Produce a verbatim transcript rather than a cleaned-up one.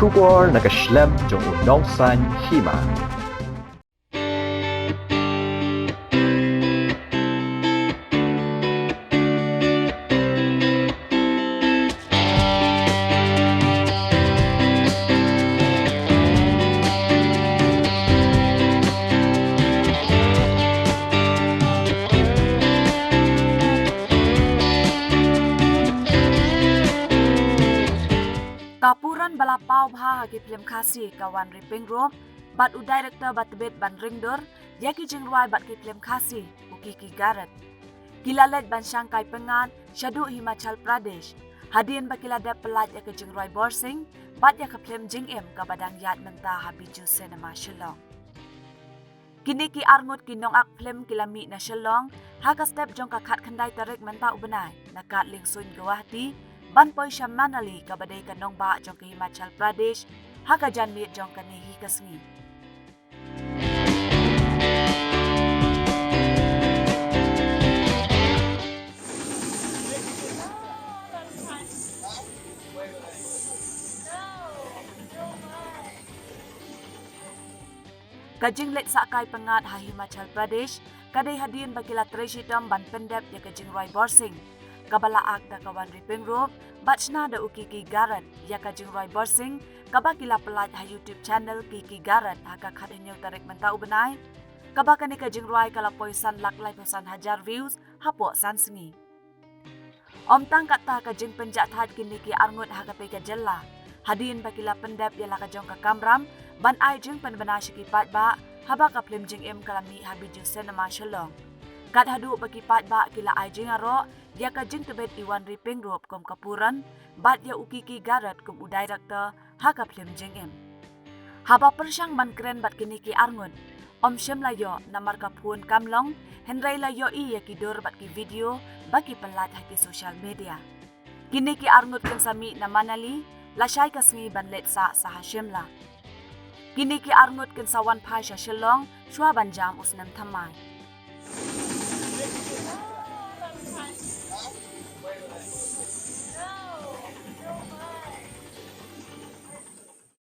Khubor na ka shlem jong u nongsan hima. Ka puran ba la paw bha ha ki phlim Khasi ka Wanriping Rope, bad u director ba tbit ban ringdur ïa ki jingrwai bad ki phlim Khasi, u Kiki Garrett. Ki la leit ban shang kai pyngngad shaduh Himachal Pradesh, hadien ba ki la dep pyllait ïa ka jingrwai Borsing bad ïa ka phlim Jingim kaba dang ïaid mynta ha Bijou Cinema Shillong. Kine ki arngut ki nongak phlim ki la mih na Shillong ha ka step jong ka khatkhyndai tarik mynta u bnai, na kad liengsuiñ Guwahati, ban poi sha Manali kaba dei ka nongbah jong ka Himachal Pradesh ha ka janmiet jong kane hi ka sngi. Ka jingleit sah kai pyngngad ha Himachal Pradesh ka dei hadien ba ki la trei shitom ban pyndep ïa ka jingrwai Borsing kaba la ak da ka Wanriping Rope, bad shna da u Kiki Garrett, ïa ka jingrwai Borsing kaba ki la pyllait ha YouTube channel Kiki Garrett ha ka khathynñiew tarik mynta u bnai, kaba kane ka jingrwai ka la poi san lak laiphew san hajar views hapoh san sngi. Ym tang katta, ka jingpynjahthait kine ki arngut ha katei ka jylla, hadien ba ki la pyndep ïa la ka jong ka kamram ban ai jingpynbna sha ki paidbah haba ka phlim Jingim ka la mih ha Bijou Cinema Shillong. Kat haduh ba ki paidbah ki la ai jingïaroh ïa ka jingtbit i Wanriping Rope kum ka puran bad ïa u Kiki Garrett kum u director ha ka phlim Jingim. Haba pyrshang ban kren bad kine ki arngut, ym shym la ïoh namar ka phone kam long, hynrei la ïohi ïa ki dur bad ki video ba ki pyllait ha ki social media. Kine ki arngut kin sa mih na Manali lashai ka sngi ban leit sah sha Shimla. Kine ki arngut kin sa wan phai sha Shillong shuwa ban jam u snem thymmai.